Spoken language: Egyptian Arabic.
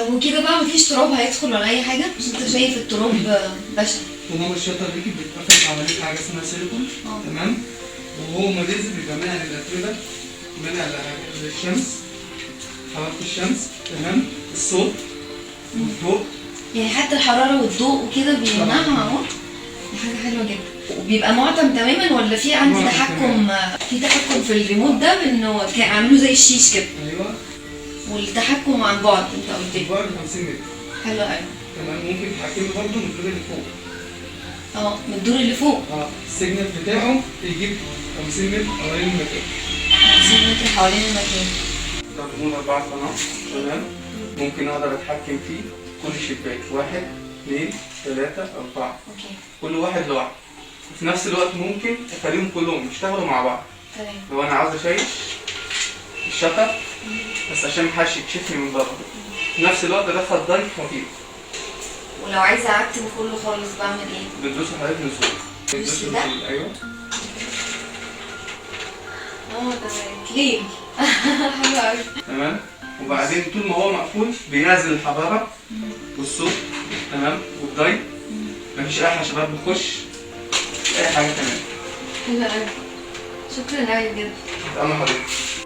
طب وكده بقى مفيش تراب هيدخل ولا اي حاجه؟ مش انت شايف التراب بشع. طالما ال shutter ليكي بيتقفل حواليه حاجة اسمها سيليكون. تمام، وهو ما بينزل بيبقى مانع للاتربه، مانع للشمس، حرارة الشمس، تمام، الصوت والضوء. يعني حتى الحرارة والضوء وكده بيمنعها اهو. دي حاجة حلوة جدا. وبيبقى معتم تماما ولا في عندي معتم. تحكم؟ في تحكم في الريموت ده بانه عامله زي الشيش كده؟ ايوه. والتحكم عن بعد انت قلت لي. بعد 50 متر. حلو قوي. تمام، ممكن تتحكمي برضه من الدور اللي فوق. اه، من الدور اللي فوق. اه، ال signal بتاعه يجيب 50 متر حوالين المكان. 50 متر حوالين المكان. ده ريموت 4 قنوات، تمام، ممكن اقدر اتحكم فيه كل شباك، واحد، اثنين، ثلاثة، أربعة. كل واحد لوحده، وفي نفس الوقت ممكن اخليهم كلهم يشتغلوا مع بعض. لو انا عاوز اشيش ال shutter بس عشان محدش يكشفني من بره، في نفس الوقت ادخل ضي خفيف. ولو عايزه اعتم كله خالص بعمل ايه؟ بتدوس حضرتك نزول. بتدوس ده؟ نزول، ايوه. اه تمام، ليل، حلو قوي. تمام، وبعدين طول ما هو مقفول بيعزل الحرارة والصوت، تمام، والضي، مفيش اي حشرات بتخش، مفيش اي حاجه، تمام. حلو قوي، شكرا قوي بجد. تمام حضرتك.